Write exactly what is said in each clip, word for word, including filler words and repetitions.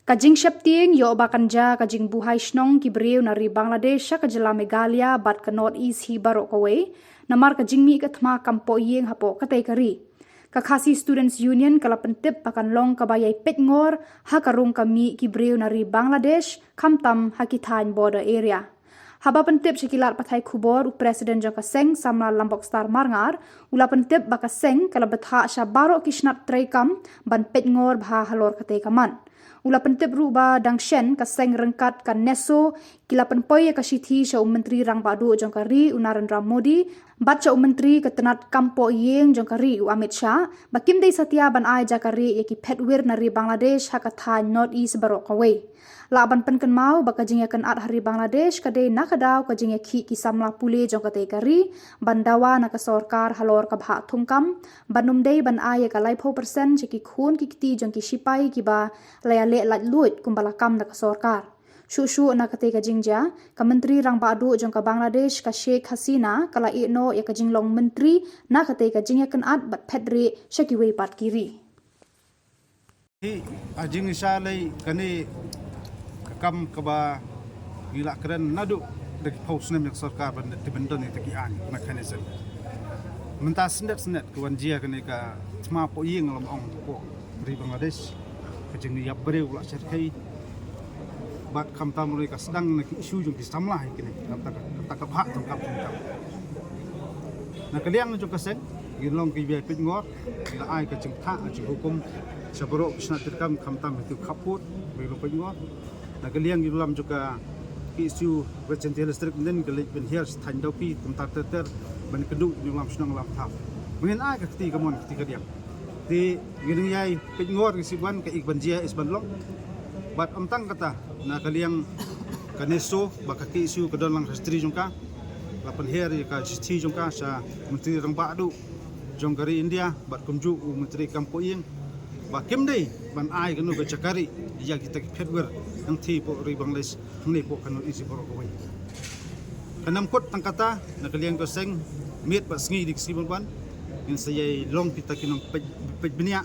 Ka jingsheptieng ïoh ba kan jia ka jingbuhai shnong ki briew na ri Bangladesh sha ka jylla Meghalaya bad ka North East hi baroh kawei, namar ka jingmih ka thma kam poh ïing hapoh katei ka ri. Ka Khasi Students Union ka la pyntip ba kan long kaba ïai peit ngor ha ka rung ka mih ki briew na ri Bangladesh, khamtam ha ki thaiñ border area. Haba pyntip sha ki lad pathai khubor, u President jong ka seng, Samla Lambokstar Marngar, u la pyntip ba ka seng ka la bthah sha baroh ki shnat treikam ban peit ngor bha halor katei ka mat. U la pyntip ruh ba dang shen ka seng ryngkat ka NESO ki la pynpoi ïa ka shithi sha u Myntri Rangbah Duh jong ka ri, u Narendra Modi, bad sha u Myntri ka tnat kam poh ïing jong ka ri, u Amit Shah, ba kim dei satia ban ai jakari ïa ki phetwir na ri Bangladesh ha ka thaiñ North East baroh kawei. Lah ban pynkynmaw ba ka jingïakynad ha ri Bangladesh ka dei na ka daw ka jingïakhih ki samla pule jong katei ka ri ban dawa na ka sorkar halor ka bhah thungkam, ban ym dei ban ai ïa ka laiphew percent sha ki khun ki kti jong ki shipai kiba la ïaleh laitluid kumba la kam da ka sorkar. Shuh shuh na katei ka jingjia, ka Myntri Rangbah Duh jong ka Bangladesh, ka Sheikh Hasina, ka la ïehnoh ïa ka jinglong Myntri na katei ka jingïakynad bad phetrieh sha kiwei pat ki ri. Hi, a jingïaishah lei kane ka kam kaba ngi la kren naduh da ki phew snem ïa ka sorkar ban tip ban don ïa kita ki aiñ mechanism. Mynta snet snet ka wan jia kane ka thma poh ïing, la ong, hapoh ri Bangladesh. Ka jingïap briew la shyrkhei. Bad khamtam ruh ka sdang na ki issue jong ki samla hi kine. Kata ka, kata ka bhah thungkam thungkam. Na ka liang jong ka seng, ngin long kiba peit ngor, ngi la ai ka jingtha, ka jinghukum sha baroh ki shnat treikam, khamtam ha ki khappud ba long peit ngor. Na ka liang jong ka K S U West Jaintia Hills District, ngi la leit pynhiar sha thaiñ Dawki, kumta ter ter, ban kynduh ïa ki nongïalam shnong ïalam thaw. Ngin ai ka kti kamon kti kadiang. Te ngin ïai peit ngor, ngi sngewbha ka ik ban jia is ban long. Bad ym tang kata, na ka liang ka NESO bad ka K S U ka don lang ka shithi jong ka. La pynhiar ïa ka shithi jong ka sha Myntri Rangbah Duh jong ka ri India bad kumjuh u Myntri kam poh ïing ba kim dei ban ai kano ka jakari ïa kita ki phetwir hangtei hapoh ri Bangladesh, hangne hapoh ka North East baroh kawei. Kan ym kut tang kata, na ka liang ka seng, miet bad sngi dei ka sngi ban ban, ngin sa ïai long kita ki nongpeit, peit bniah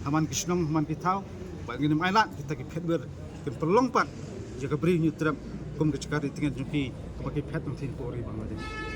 ha man ki shnong, ha man ki thaw, bad ngin ym ailad kita ki phetwir kin pynlong pat ïa ka Bri Hynñiewtrep kum ka jakari tngen jong ki kaba ki phet hangtei hapoh ri Bangladesh.